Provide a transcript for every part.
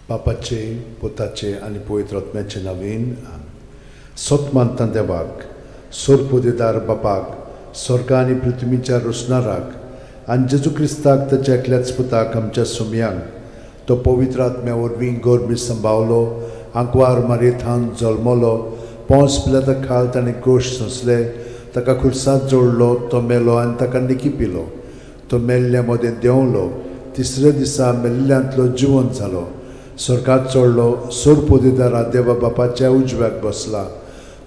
बापाचे, पुताचे आनी पवित्र आत्म्याचे नवीन. सत मानता देवाक, सोरपोदेदार बापाक, स्वर्गा आनी पृथ्वीच्या रोसणाराक, आनी जेजू क्रिस्ताक, ताच्या एकल्याच पुताक, आमच्या सुमयांक, तो पवित्र आत्म्या वरवीं गर्भी संभावलो, आंकवार मारयेथावन जल्मलो, पोंस पिलाता खाल ताणें गोश्ट सोंसले, ताका खुर्सात जोडलो, तो मेलो आनी ताका निकी पिलो, तो मेल्ल्या मदें देंवलो, तिसऱ्या दिसा मेल्ल्यांतलो जिवंत जालो, स्वर्गात चडलो, सोरपोदेदारा देवा बापाच्या उजव्याक बसला,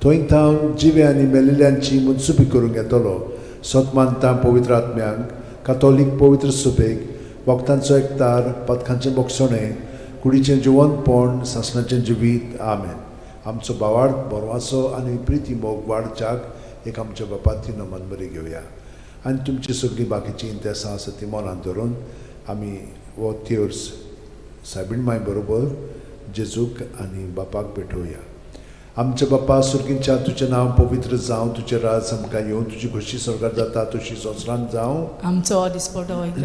थंय थावन जिवे आनी मेल्ल्यांची मुनसुबी करूंक येतलो. सत मानता पवित्र आत्म्यांक, कातोलीक पवित्र सुबेक, वखदांचो एकतार, पदकांचें बोगसणें, कुडीचें जिवंतपण, सासणाचें जिवीत. आमेन. आमचो बावाड बरवाचो आनी प्रिती मोग वाडच्याक एक आमच्या बापाती नमन बरी घेवया आनी तुमची सगळीं बाकीचीं इंतेसां आसा ती मनांत धरून आमी हो तेर्स सायबीण माय बरोबर जेजूक आनी बापाक भेटोवया. आमच्या बापा सुर्गींच्या, तुजें नांव पवित्र जावं, तुजें राज आमकां येवं, तुजी खोशी स्वर्गार जाता तशी संवसारांत जावं. आमचो दिसपटो एक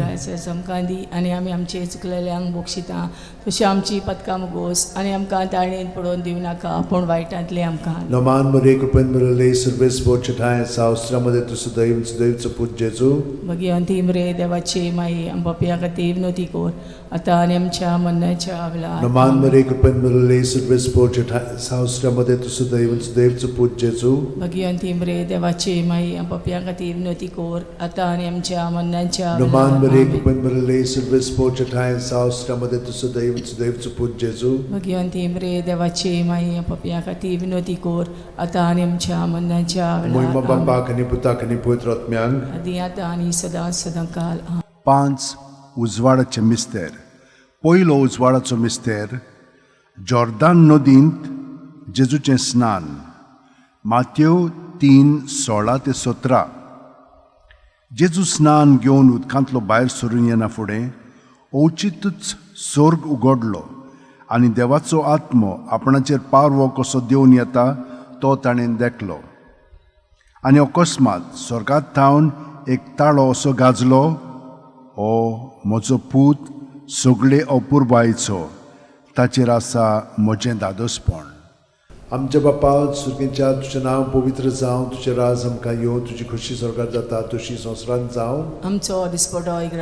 आमकां दी आनी आमी आमचे चुकलेल्यांक बक्षिता तशी आमची पदकां मुगोस आनी आमकां ताळणेन पडोवन दिवं नाका, पूण वायटांतलें आमकां. नमान मरे, कृपेन भरले, सर्वेस्पोर ठांय सावस्त्रामध्ये तूं सदैव सदैवचो पूत जेजू. भगिवंती मरे देवाची माई, आम पापयां खातीर विनवती कर, आतां आनी आमच्या मरणाच्या वेळार. नमान मरे, कृपेन भरले, सर्वेस्पोर ठांय सावस्त्रामध्ये तूं सदैव सदैवचो पूत जेजू. भगिवंती मरे देवाची माई, आम पापयां खातीर विनवती कर, आतां आनी आमच्या मरणाच्या नमान वेळार. मरे, कृपेन भरले, सर्वेस्पोर ठांय सावस्त्रामध्ये तूं सदैव सदैवचो पूत जेजू. भगिवंती मरे देवाची माई, आम पापयां खातीर विनवती कर, आतां आनी आमच्या मरणाच्या मोहिमा वेळार. आमेन. बापाक आनी पुताक आनी पवित्र आत्म्यांक. आदी आतां आनी सदां सदां काल. आमेन. पांच उजवाडाचे मिस्तेर. पयलो उजवाडाचो मिस्तेर, जॉर्दान नदींत जेजूचें स्नान, मात्यो 3:16 ते 17. जेजू स्नान घेवन उदकांतलो भायर सरून येना फुडें अवचितूच स्वर्ग उगडलो आनी देवाचो आत्मो आपणाचेर पारवो कसो देवन येता तो ताणें देखलो. आनी अकस्मात स्वर्गात थावन एक ताळो असो गाजलो, "हो म्हजो पूत, सगळे अपुरबायचो, ताचेर आसा म्हजें दादोसपण." आमच्या बापा सुर्गींच्या, तुजें नांव पवित्र जावं, तुजें राज आमकां येवं, तुजी खोशी स्वर्गार जाता तशी संवसारांत जावं. आमचो दिसपटो एक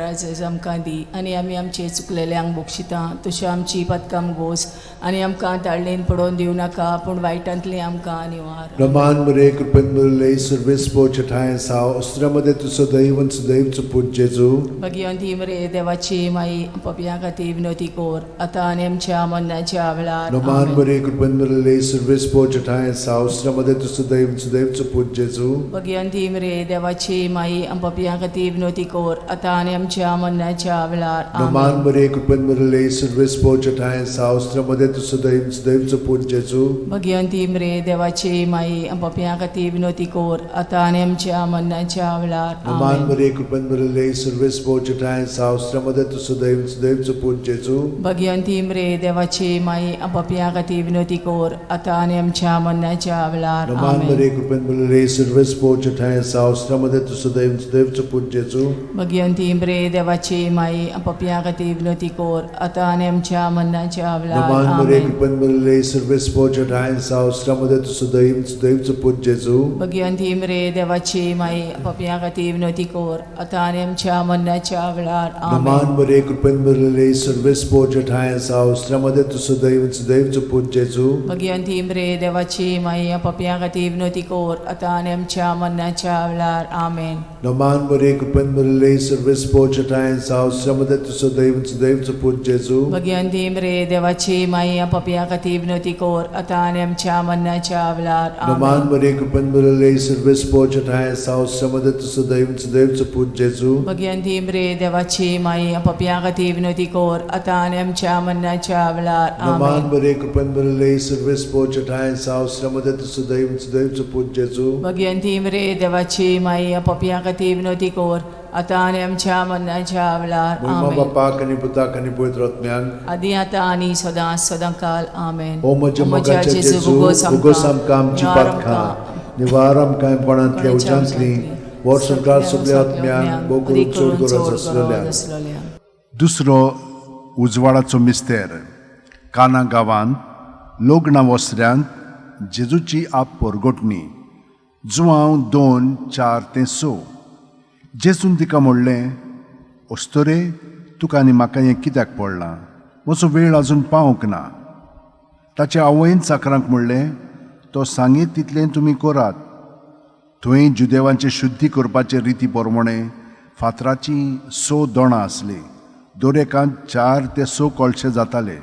आमकां दी आनी आमी आमचे चुकलेल्यांक बक्षिता तशी आमची पदकां गोस आनी आमकां ताळणेन पडोवन दिवं नाका, पूण वायटांतलें आमकां निवार. रमान मरे, कृपेन भरले, सर्वेस्पोर ठांय साव अस्त्र्यामध्ये तूं सदैव सदैवचो पूत जेजू. भगिवंती मरे देवाची माई, पापयां खातीर विनवती कर, आतां आनी आमच्या मरणाच्या वेळार. रमान आमेन. मरे, कृपेन भरले, सर्वेस्पोर ठांय साव अस्त्र्यामध्ये तूं सदैव सदैवचो पूत जेजू. भगिवंती मरे देवाची माई, पापयां खातीर विनवती कर, आतां आनी आमच्या मरणाच्या वेळार. रमान आमेन. मरे, कृपेन भरले, सर्वेस्पोर ठांय साव अस्त्र्यामध्ये तूं सदैव सदैवचो पूत जेजू. भगिवंती मरे देवाची माई, पापयां खातीर विनवती कर, आतां आनी आमच्या मरणाच्या वेळार. रमान आमेन. मरे, कृपेन भरले, सर्वेस्पोर ठांय साव अस्त्र्यामध्ये तूं सदैव सदैवचो पूत जेजू. भगिवंती मरे देवाची माई, पापयां खातीर विनवती कर, आतां आनी आमच्या मरणाच्या वेळार. रमान आमेन. मरे, कृपेन भरले, सर्वेस्पोर ठांय साव अस्त्र्यामध्ये तूं सदैव सदैवचो पूत जेजू. भगिवंती मरे देवाची माई, पापयां खातीर विनवती कर, आतां आनी आमच्या मरणाच्या वेळार. रमान मरे, आमेन. कृपेन भरले, सर्वेस्पोर ठांय साव अस्त्र्यामध्ये तूं सदैव सदैवचो पूत जेजू. भगिवंती मरे देवाची माई, पापयां खातीर विनवती कर, आतां आनी आमच्या मरणाच्या वेळार. रमान आमेन. मरे, कृपेन भरले, सर्वेस्पोर ठांय साव अस्त्र्यामध्ये तूं सदैव सदैवचो पूत जेजू. भगिवंती मरे देवाची माई, पापयां खातीर विनवती कर, आतां आनी आमच्या मरणाच्या वेळार. आमेन. रमान मरे, कृपेन भरले, सर्वेस्पोर ठांय साव अस्त्र्यामध्ये तूं सदैव सदैवचो पूत जेजू. भगिवंती मरे देवाची माई, पापयां खातीर विनवती कर, आतां आनी आमच्या मरणाच्या वेळार. रमान आमेन. मरे, कृपेन भरले, सर्वेस्पोर ठांय साव अस्त्र्यामध्ये तूं सदैव सदैवचो पूत जेजू. भगिवंती मरे देवाची माई, पापयां खातीर विनवती कर, आतां आनी आमच्या मरणाच्या वेळार. रमान आमेन. मरे, कृपेन भरले, सर्वेस्पोर ठांय साव अस्त्र्यामध्ये तूं सदैव सदैवचो पूत जेजू. भगिवंती मरे देवाची माई, पापयां खातीर विनवती कर, आतां आनी आमच्या मरणाच्या वेळार. मोहिमा आमेन. बापाक आनी पुताक आनी पवित्र आत्म्याक. आदी आतां आनी सदां सदां काल. आमेन. ओ म्हज्या मोगाच्या जेजू, उगोस आमकां आमची पातकां, निवार आमकां कोणांतल्या उज्यांतली, व्हर संवसार सगल्या आत्म्यांक, भोव करून चड गरज आसलेल्या. दुसरो उजवाडाचो मिस्तेर. काना गांवांत लग्ना वसऱ्यांत जेजूची आप परगटणी. जुवांव 2:4-6. जेजून तिका म्हणलें, अस्तोरे, तुका आनी म्हाका हें कित्याक पडलां? म्हजो वेळ अजून पावंक ना. ताचे आवयन चाकरांक म्हणलें, तो सांगीत तितलें तुमी करात. थंय जुदेवांचे शुद्धी करपाचे रिती प्रमाणे फातराचीं 6 दोणां आसलीं. दर एकांत 4 ते 6 कळशे जाताले.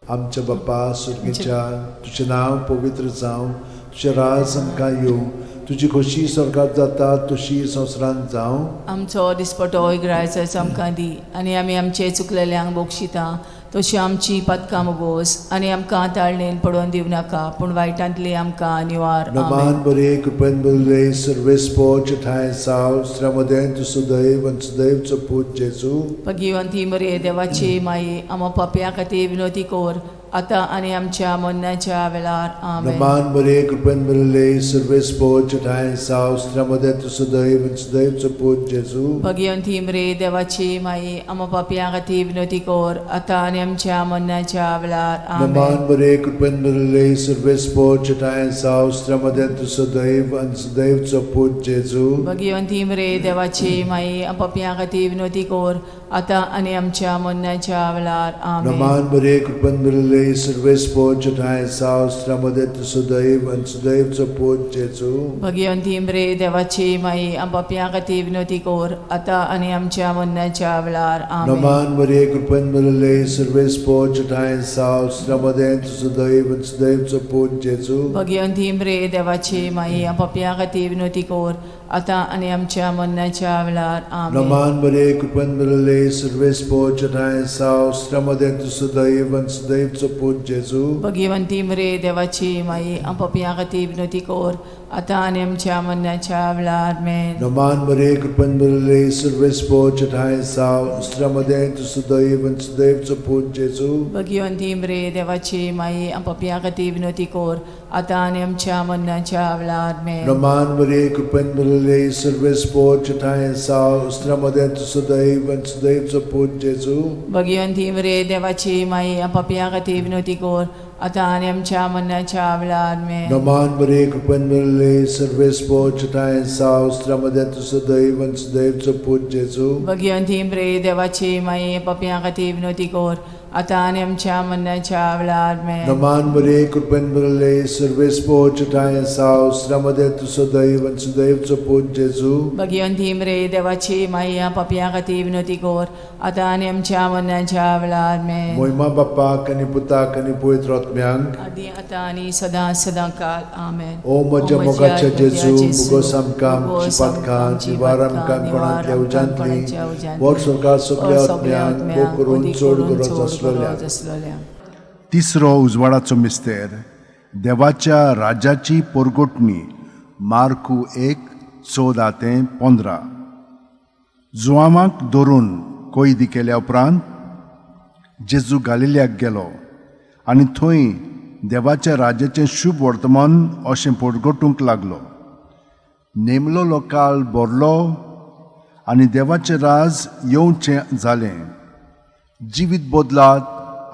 आमच्या बाप्पा सुर्गीच्या, तुजें नांव पवित्र जावं, तुजें राज आमकां येवं, तुजी खोशी स्वर्गात जाता तशी संवसारांत जावं. आमचो दिसपटो इग्रायचो आमकां दी आनी आमी आमचे चुकलेल्यांक बक्षिता तशी आमची पदकां मोगोस आनी आमकां ताळणेन पडोवन दिवं नाका, पूण वायटांतली आमकां निवार. नमान बरे कृपेन बरले सर्वेस्पोच ठांय साव श्रमदें तूं सुदैव आनी सुदैवचो पूत जेजू. भगिवंती मरे देवाची माई, आमा पापया खातीर विनोती कोर आतां आनी आमच्या मरणाच्या वेळार. आमेन. नमान बरे कृपेन बरले सर्वेस्पोच ठांय साव श्रमदें तूं सुदैव आनी सुदैवचो पूत जेजू. भगिवंती मरे देवाची माई, आमा पापया खातीर विनोती कोर आतां आनी आमच्या मरणाच्या वेळार. आमेन. नमान बरे कृपेन बरले सर्वेस्पोच ठांय साव श्रमदें तूं सुदैव आनी सुदैवचो पूत जेजू. भगिवंती मरे देवाची माई, पापया खातीर विनोती कोर आतां आनी आमच्या मरणाच्या वेळार. आमेन. नमान बरे कृपेन बरले सर्वेस्पोच ठांय साव श्रमदें तूं सुदैव आनी सुदैवचो पूत जेजू. भगिवंती मरे देवाची माई, पापया खातीर विनोती कोर आतां आनी आमच्या मरणाच्या वेळार. आमेन. नमान बरे कृपेन बरले सर्वेस्पोच ठांय साव श्रमदें तूं सुदैव आनी सुदैवचो पूत जेजू. भगिवंती मरे देवाची माई, पापया खातीर विनोती कोर आतां आनी आमच्या मरणाच्या वेळार. आमेन. नमान बरे कृपेन बरले सर्वेस्पोच ठांय साव श्रमदें तूं सुदैव आनी सुदैवचो पूत जेजू. भगिवंती मरे देवाची माई, पापया खातीर विनोती कोर आतां आनी आमच्या मरणाच्या वेळार. आमेन. नमान बरे कृपेन बरले सर्वेस्पोच ठांय साव श्रमदें तूं सुदैव आनी सुदैवचो पूत जेजू. भगिवंती मरे देवाची माई, पापया खातीर विनोती कोर आतां आनी आमच्या मरणाच्या वेळार. आमेन. नमान बरे कृपेन बरले सर्वेस्पोच ठांय साव श्रमदें तूं सुदैव आनी सुदैवचो पूत जेजू. भगिवंती मरे देवाची माई, पापया खातीर विनोती कोर आतां आनी आमच्या मरणाच्या वेळार. आमेन. नमान बरे कृपेन बरले सर्वेस्पोच ठांय साव श्रमदें तूं सुदैव आनी सुदैवचो पूत जेजू. भगिवंती मरे देवाची माई, पापया खातीर विनोती कोर आतां आनी आमच्या मरणाच्या वेळार. आमेन. नमान बरे कृपेन बरले सर्वेस्पोच ठांय साव श्रमदें तूं सुदैव आनी सुदैवचो पूत जेजू. भगिवंती मरे देवाची माई, पापया खातीर विनोती कोर आतां आनी आमच्या मरणाच्या वेळार. आमेन. मोहिमा बाप्पाक आनी पुताक आनी पवित्र आत्म्यांक, आदी आतां आनी सदां सदां काल. आमेन. ओ म्हज्या मोगाच्या जेजू, मुगोस आमकां आमची पातकां निवार आमकां कोणांतल्या उज्यांतली, वर सरकार सगल्या आत्म्यांक भोग करून चड गरज आसलेल्या. तिसरो उजवाडाचो मिस्तेर, देवाच्या राज्याची पोरगोटणी. मार्कू 1:14-15. जुवामाक धरून कैदी केल्या उपरांत जेजू गालिल्याक गेलो आनी थंय देवाच्या राज्याचें शुभ वर्तमान अशें पोरगटूंक लागलो. नेमलोलो काळ भरलो आनी देवाचें राज येवचें जालें. जिवीत बदलात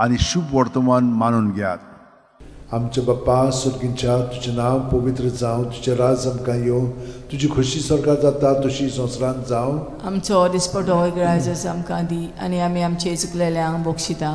आनी शुभ वर्तमान मानून घेयात. आमच्या बाप्पा सुर्गींच्या, तुजें नांव पवित्र जावं, तुजें राज आमकां येवं, तुजी खोशी स्वर्गात जाता तशी संवसारांत जावं. आमचो दिसपटो इगराजच आमकां दी आनी आमी आमचे चुकलेल्यांक बक्षिता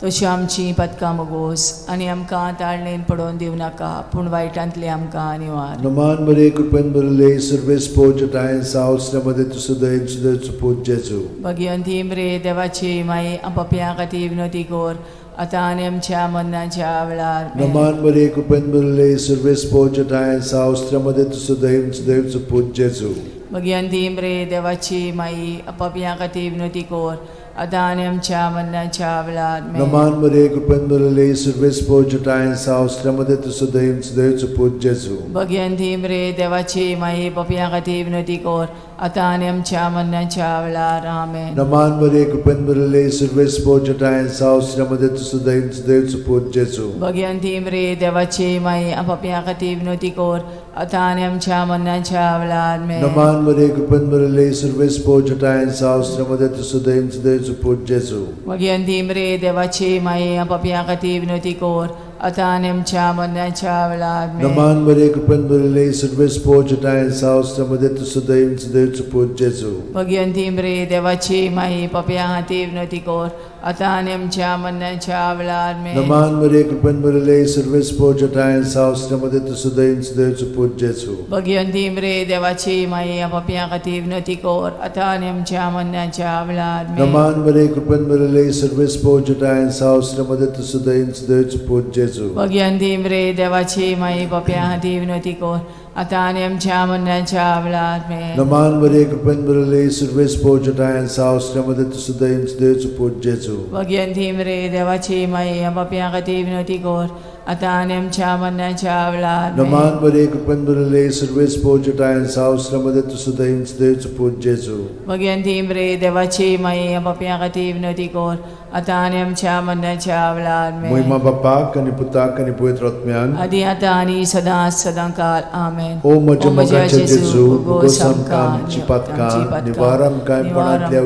तशी आमची पदकां मोगोस आनी आमकां ताळणेन पडोवन दिवं नाका, पूण वायटांतली आमकां निवार. नमान बरे कृपेन बरले सर्वेस्पोच ठांय साव श्रमदे तूं सुदैव सुदैवचो पूत जेजू. भगिवंती मरे देवाची माई, पापया खातीर विनोती कोर आतां आनी आमच्या मरणाच्या वेळार. आमेन. नमान बरे कृपेन बरले सर्वेस्पोच ठांय साव श्रमदे तूं सुदैव सुदैवचो पूत जेजू. भगिवंती मरे देवाची माई, पापया खातीर विनोती कोर आतां आनी आमच्या मरणाच्या वेळार. आमेन. नमान बरे कृपेन बरले सर्वेस्पोच ठांय साव श्रमदे तूं सुदैव सुदैवचो पूत जेजू. भगिवंती मरे देवाची माई, पापया खातीर विनोती कोर आतां आनी आमच्या मरणाच्या वेळार. आमेन. नमान मरिये, कृपेन भरिल्ले, सुर्वेस पोचटाय साव श्रमदे तुसुदैव सुदैव सुपूत जेजू. भगवंती मरे देवाची माई, पापया खातीर विनवती कर, आतां आनी आमच्या मरणाच्या वेळार. आमेन. नमान मरिये, कृपेन भरिल्ले, सुर्वेस पोचटाय साव श्रमदे तुसुदैव सुदैव सुपूत जेजू. भगवंती मरे देवाची माई, पापया खातीर विनवती कर, आतां आनी आमच्या मरणाच्या वेळार. आमेन. नमान मरिये, कृपेन भरिल्ले, सुर्वेस पोचटाय साव श्रमदे तुसुदैव सुदैव सुपूत जेजू. भगवंती मरे देवाची माई, पापया खातीर विनवती कर, आतां आनी आमच्या मरणाच्या वेळार. आमेन. नमान मरिये, कृपेन भरिल्ले, सुर्वेस पोचटाय साव श्रमदे तुसुदैव सुदैव सुपूत जेजू. भगवंती मरे देवाची माई, पापया खातीर विनवती कर, आतां आनी आमच्या मरणाच्या वेळार. आमेन. नमान मरिये, कृपेन भरिल्ले, सुर्वेस पोचटाय साव श्रमदे तुसुदैव सुदैव सुपूत जेजू. भगवंती मरे देवाची माई, पापया खातीर विनवती कर, आतां आनी आमच्या मरणाच्या वेळार. आमेन. नमान मरिये, कृपेन भरिल्ले, सुर्वेस पोचटाय साव श्रमदे तुसुदैव सुदैव सुपूत जेजू. भगवंती मरे देवाची माई, पापया खातीर विनवती कर, आतां आनी आमच्या मरणाच्या वेळार. आमेन. नमान मरिये, कृपेन भरिल्ले, सुर्वेस पोचटाय साव श्रमदे तुसुदैव सुदैव सुपूत जेजू. भगवंती मरे देवाची माई, पापया खातीर विनवती कर, आतां आनी आमच्या मरणाच्या वेळार. आमेन. मोहिमा बापाक आनी पुताक आनी पवित्र आत्म्यान. आदी आतां आनी सदां सदां काल. आमेन. ओ म्हज्या मोगाचे जेजू, भोगोस आमकां आमची पातकां, निवार आमकां कोणांतल्या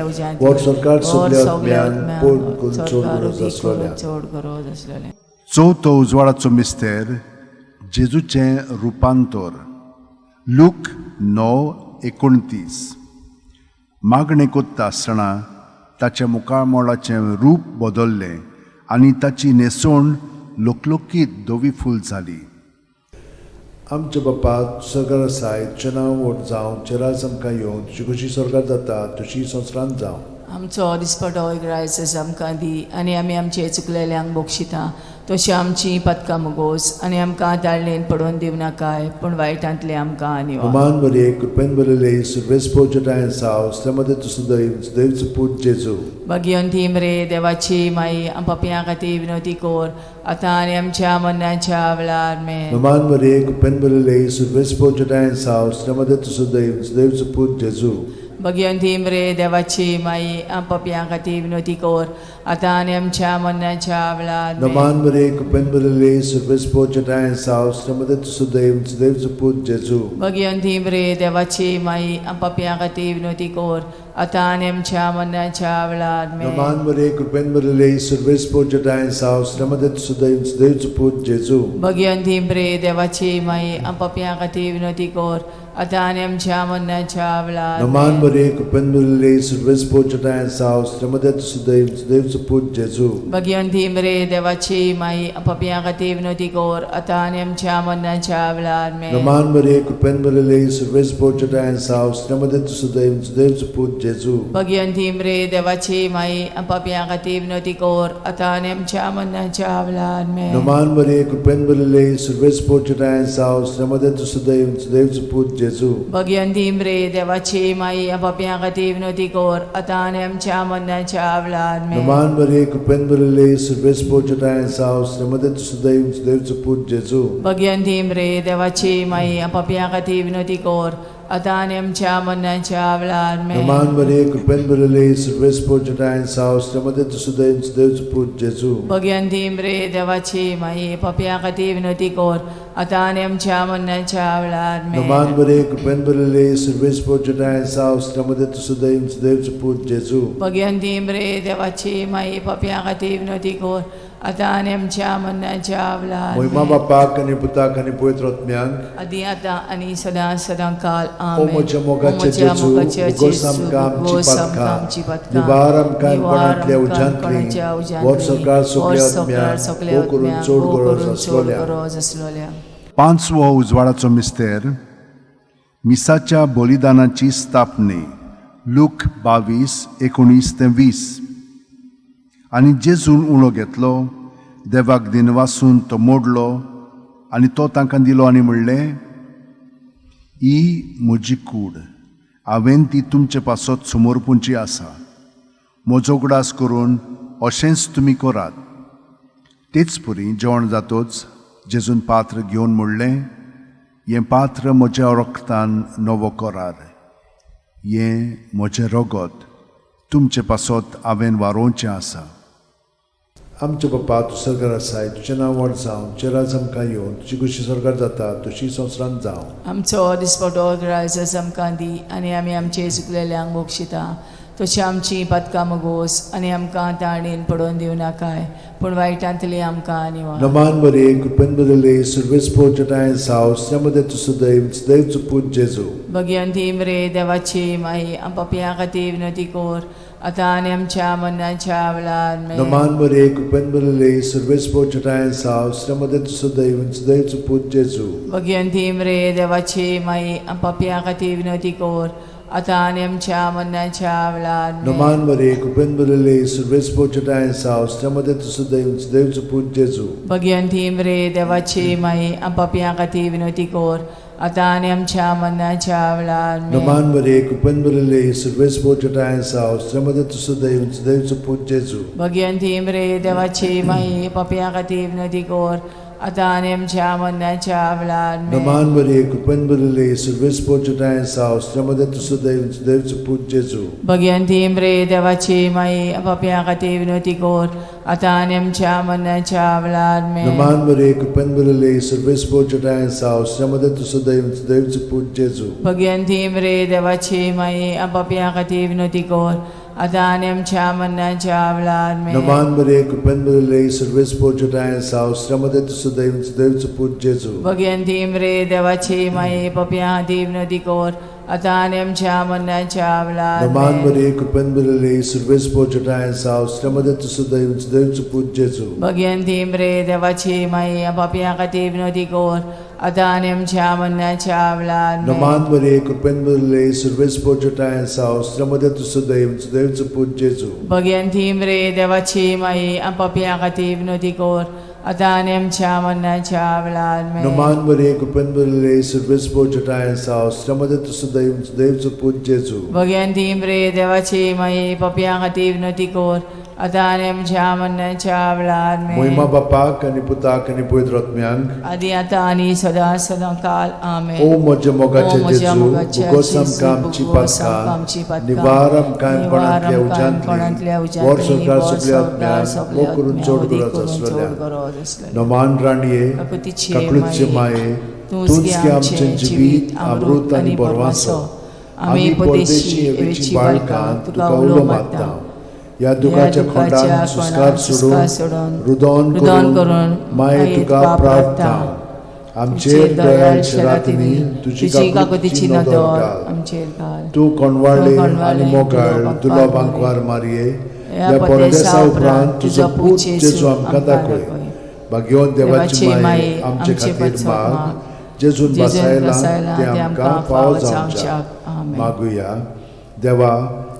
उज्यांतली, वर सरकार सगल्या आत्म्यान पोट करून चड गरज आसलोल्या. चड गरज आसलेलें. चवथो उजवाडाचो मिस्तेर, जेजूचें रुपांतर, लूक 9:29. मागणें कोत्ता आसतना ताच्या मुखामळाचें रूप बदल्लें आनी ताची न्हेसवण लकलकीत धवी फूल जाली. आमच्या बापा, सरकार आसाय, तुजें नांव व्हड जावं, तुजें राज आमकां येवं, तुजी खुशी स्वर्गार जाता तशी संवसारांत जावं. आमचो दिसपटो ग्रायस आमकां दी आनी आमी आमचे चुकलेल्यांक बक्षिता तशी आमची पदकां मुगोस आनी आमकां ताळणेन पडोवन दिवं नाकाय, पूण वायटांतलें आमकां निवार. अमान मरिये, कृपेन भरिल्ले, सुर्वेस पोचटाय साव श्रमदे तुसुदैव सुदैव सुपूत जेजू. भगवंती मरे देवाची माई, पापयां खातीर विनवती कर, आतां आनी आमच्या मरणाच्या वेळार. आमेन. नमान मरिये, कृपेन भरिल्ले, सुर्वेस पोचटाय साव श्रमदे तुसुदैव सुदैव सुपूत जेजू. भगवंती मरे देवाची माई, पापयां खातीर विनवती कर, आतां आनी आमच्या मरणाच्या वेळार. आमेन. नमान मरिये, कृपेन भरिल्ले, सुर्वेस पोचटाय साव श्रमदे तुसुदैव सुदैव सुपूत जेजू. भगवंती मरे देवाची माई, पापयां खातीर विनवती कर, आतां आनी आमच्या मरणाच्या वेळार. आमेन. नमान मरिये, कृपेन भरिल्ले, सुर्वेस पोचटाय साव श्रमदे तुसुदैव सुदैव सुपूत जेजू. भगवंती मरे देवाची माई, पापयां खातीर विनवती कर, आतां आनी आमच्या मरणाच्या वेळार. नमान आमेन. मरिये, कृपेन भरिल्ले, सुर्वेस पोचटाय साव श्रमदे तुसुदैव सुदैव सुपूत जेजू. भगवंती मरे देवाची माई, पापयां खातीर विनवती कर, आतां आनी आमच्या मरणाच्या वेळार. आमेन. नमान मरिये, कृपेन भरिल्ले, सुर्वेस पोचटाय साव श्रमदे तुसुदैव सुदैव सुपूत जेजू. भगवंती मरे देवाची माई, पापयां खातीर विनवती कर, आतां आनी आमच्या मरणाच्या वेळार. आमेन. नमान मरिये, कृपेन भरिल्ले, सुर्वेस पोचटाय साव श्रमदे तुसुदैव सुदैव सुपूत जेजू. भगवंती मरे देवाची माई, पापयां खातीर विनवती कर, आतां आनी आमच्या मरणाच्या वेळार. आमेन. नमान मरिये, कृपेन भरिल्ले, सुर्वेस पोचटाय साव श्रमदे तुसुदैव सुदैव सुपूत जेजू. भगवंती मरे देवाची माई, पापयां खातीर विनवती कर, आतां आनी आमच्या मरणाच्या वेळार. आमेन. नमान मरिये, कृपेन भरिल्ले, सुर्वेस पोचटाय साव श्रमदे तुसुदैव सुदैव सुपूत जेजू. भगवंती मरे देवाची माई, पापयां खातीर विनवती कर, आतां आनी आमच्या मरणाच्या वेळार. आमेन. नमान मरिये, कृपेन भरिल्ले, सुर्वेस पोचटाय साव श्रमदे तुसुदैव सुदैव सुपूत जेजू. भगवंती मरे देवाची माई, पापयां खातीर विनवती कर, आतां आनी आमच्या मरणाच्या वेळार. मोहिमा आमेन. बापाक आनी पुताक आनी पवित्र आत्म्याक. आदी आतां आनी सदां सदां काल. ओ आमेन. म्हज्या मोगाचे ओ म्हज्या जेजू, मोगाचे उगोस जेजू, आमकां आमची उगोस आमकां पातकां, आमची पातकां, निवार आमकां निवार कोणांतल्या आमकां उज्यांतली, कोणाच्या उज्यांतली, वर सरकार सगल्या वर सरकार आत्म्याक, सगल्या भोव करून आत्म्याक, चड भोव गरज करून चड आसलोल्या. गरज आसलोल्या. पांचवो उजवाडाचो मिस्तेर, मिसाच्या बलिदानाची स्थापने, लूक 22:19 ते 20. आनी जेजून उणो घेतलो, देवाक दिनवासून तो मोडलो आनी तो तांकां दिलो आनी म्हणलें, ही म्हजी कूड, हांवें ती तुमचे पासत समर्पूंची आसा. म्हजो उगडास करून अशेंच तुमी करात. तेच परी जेवण जातोच जेजून पात्र घेवन म्हणलें, हें पात्र म्हज्या रक्तान नवो करार. हें म्हजें रगत तुमचे पासत हांवें वारोवचें आसा. आमचे बापा, तूं सरकार आसाय, तुजें नांव व्हड जावं, तुजें राज आमकां येवन, तुजी खुशी सरकार जाता तशी संवसारांत जावं. आमचो दिसपटो रायस आमकां दी आनी आमी आमचे चुकलेल्यांक बक्षिता तशी आमची पातकां मगोस आनी आमकां ताणेन पडोवन दिवं नाकाय पूण वायटांतली आमकां निवार. नमान बरे कृपेन बदले सुरवेस पोचटाय साव मध्ये तूं सदैव सदैव पूत जेजू. भगवंती मरे देवाची माई, आम पापयां खातीर विनवती कर आतां आनी आमच्या मरणाच्या वेळार. आमेन. नमान बरे कृपेन बदले सुरवेस पोचटाय साव मध्ये तूं सदैव सदैव पूत जेजू. भगवंती मरे देवाची माई, आम पापयां खातीर विनवती कर आतां आनी आमच्या मरणाच्या वेळार. आमेन. नमान बरे कृपेन बदले सुरवेस पोचटाय साव मध्ये तूं सदैव सदैव पूत जेजू. भगवंती मरे देवाची माई, आम पापयां खातीर विनवती कर आतां आनी आमच्या मरणाच्या वेळार. आमेन. नमान बरे कृपेन बदले सुरवेस पोचटाय साव मध्ये तूं सदैव सदैव पूत जेजू. भगवंती मरे देवाची माई, पापयां खातीर विनवती कर आतां आनी आमच्या मरणाच्या वेळार. आमेन. नमान बरे कृपेन बदले सुरवेस पोचटाय साव मध्ये तूं सदैव सदैव पूत जेजू. भगवंती मरे देवाची माई, पापयां खातीर विनवती कर आतां आनी आमच्या मरणाच्या वेळार. आमेन. नमान बरे कृपेन बदले सुरवेस पोचटाय साव मध्ये तूं सदैव सदैव पूत जेजू. भगवंती मरे देवाची माई, पापयां खातीर विनवती कर आतां आनी आमच्या मरणाच्या वेळार. आमेन. नमान बरे कृपेन बदले सुरवेस पोचटाय साव मध्ये तूं सदैव सदैव पूत जेजू. भगवंती मरे देवाची माई, पापयां खातीर विनवती कर आतां आनी आमच्या मरणाच्या वेळार. नमान आमेन. बरे कृपेन बदले सुरवेस पोचटाय साव मध्ये तूं सदैव सदैव पूत जेजू. भगवंती मरे देवाची माई, पापयां खातीर विनवती कर आतां आनी आमच्या मरणाच्या वेळार. आमेन. नमान बरे कृपेन बदले सुरवेस पोचटाय साव मध्ये तूं सदैव सदैव पूत जेजू. भगवंती मरे देवाची माई, पापयां खातीर विनवती कर आतां आनी आमच्या मरणाच्या वेळार. आमेन. नमान बरे कृपेन बदले सुरवेस पोचटाय साव मध्ये तूं सदैव सदैव पूत जेजू. भगवंती मरे देवाची माई, पापयां खातीर विनवती कर आतां आनी आमच्या मरणाच्या वेळार. आमेन. मोहिमा बापाक आनी पुताक आनी पवित्र आत्म्यांक, आदी आतां आनी सदां सदां काल. आमेन. ओ म्हज्या मोगाचे ओ म्हज्या जेजू, मोगाचे भुगोस जेजू, आमकां आमची भुगोस आमकां आमची पातकां, पातकां, निवार आमकां निवार कोणांतल्या आमकां कोणांतल्या उज्यांतली, उज्यांतली, वर संवसार वर सगल्या संवसार आत्म्यांक, सगल्या मोग करून आत्म्यांक, चड वदी गरज करून चड आसलेल्या. गरज आसलेल्या. नमान राणये, काकुतीचे काकळूतचे माये, तूंच तूंच गे गे आमचें आमचें जिवीत, अमृत आनी बरवासो. आमी परदेशी एवेची बाळकां तुका उलो मारता. ह्या दुखाच्या खोंडान सुस्कार सोडून, रुदन रुदन करून करून माये तुका प्रार्थना. आमचेर दयाळ शेरातिनी तुजी तुजी काकुतीची काकुतीची नदर नदर घाल. आमचेर घाल. तूं कोणवाळे तूं आनी कोणवाळे, मोगाळ तुजो दुलो बांकवार बांकवार मारये, ह्या ह्या परदेसा परदेसा उपरांत तुजो पूत जेजू आमकां आमकां दाखय. दाखय. भाग्यवंत देवाची देवाची माये, माये, आमचे आमचे खातीर पासत माग, माग, जेजून जेजून बसायलां बसायलां तें तें आमकां आमकां फावो फावो जावच्याक. जावच्याक. आमेन. मागुया. देवा,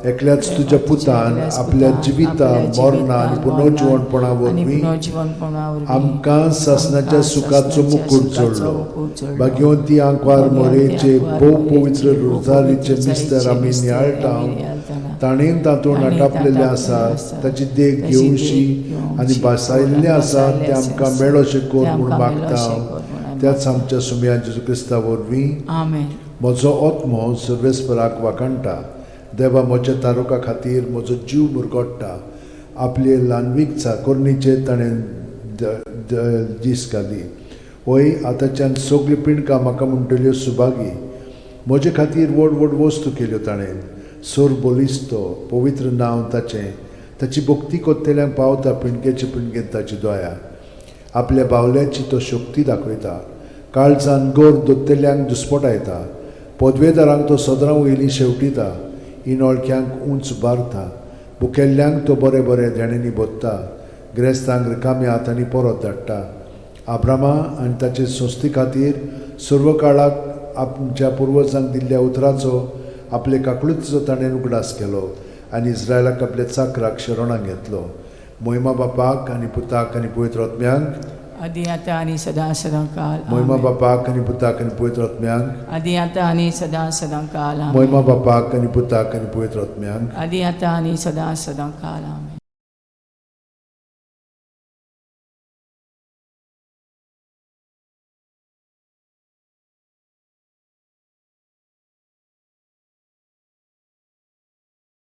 एकल्याच तुज्या पुतान एकल्याच आपल्या पुतान जिविता आपल्या मरणा आनी जिवितान, पुनर्जिवणपणा मरणान आनी वरवीं पुनर्जिवणपणा वरवीं आमकां सासणाच्या आमकां सुखाचो सासणाच्या मुकूट सुखाचो जोडलो. मुकूट जोडलो. भाग्यवंती आंकवार भाग्यवंती मोरेचे आंकवार भोव मोरेचे पवित्र भोव रोजारीचे पवित्र मिस्तर रोजारीचे आमी मिस्तर नियाळटा, आमी नियाळटाना, ताणें तातूंत ताणें आटापलेलें तातूंत आसा आसा, ताची देख ताची देख घेवशी घेवशी आनी भासायल्लें आसा भासायल्लें तें आसा, आमकां मेळोशें तें कर म्हूण आमकां मागता मेळोशें कर म्हूण आमी त्याच आमच्या सुमया जेजू क्रिस्ता वरवीं. आमेन. म्हजो आत्मो सर्वेस्पराक वाखाणटा, देवा म्हज्या तारुका खातीर म्हजो जीव मुरगोट्टा. आपले ल्हानवीक चाकोरणीचेर ताणें दीस घाली. वय आतांच्यान सगळीं पिंडकां म्हाका म्हणटल्यो सुभागी. म्हजे खातीर व्हड व्हड वस्तू केल्यो ताणें. सोर बलिस्तो पवित्र नांव ताचें. ताची भक्ती कोत्तेल्यांक पावता पिंडकेचे पिंडकेंत ताची दया. आपल्या बावल्याची तो शक्ती दाखयता. काळजान गोर दोत्तेल्यांक दुस्पटायता. पदवेदारांक तो सदरां वयली शेवटिता. इनोळख्यांक उंच बारता. भुकेल्ल्यांक तो बरें बरें देण्यांनी भोत्ता. गिरेस्तांक रिकाम्या हातांनी परत धाडटा. आब्रामा आनी ताचे संस्थे खातीर सर्व काळाक आमच्या पुर्वजांक दिल्ल्या उतराचो आपले काकळुतीचो ताणें उगडास केलो आनी इस्रायलाक आपल्या चाकराक शरणाक घेतलो. मोहिमा बापाक आनी पुताक आनी पवित्र आत्म्यांक, आदी आतां आनी सदां सदां काल. मोहिमा आमेन. बापाक आनी पुताक आनी पवित्र आत्म्यांक, आदी आतां आनी सदां सदां काल. आमेन. मोहिमा बापाक आनी पुताक आनी पवित्र आत्म्यांक. आदी आतां आनी सदां सदां काल. आमेन.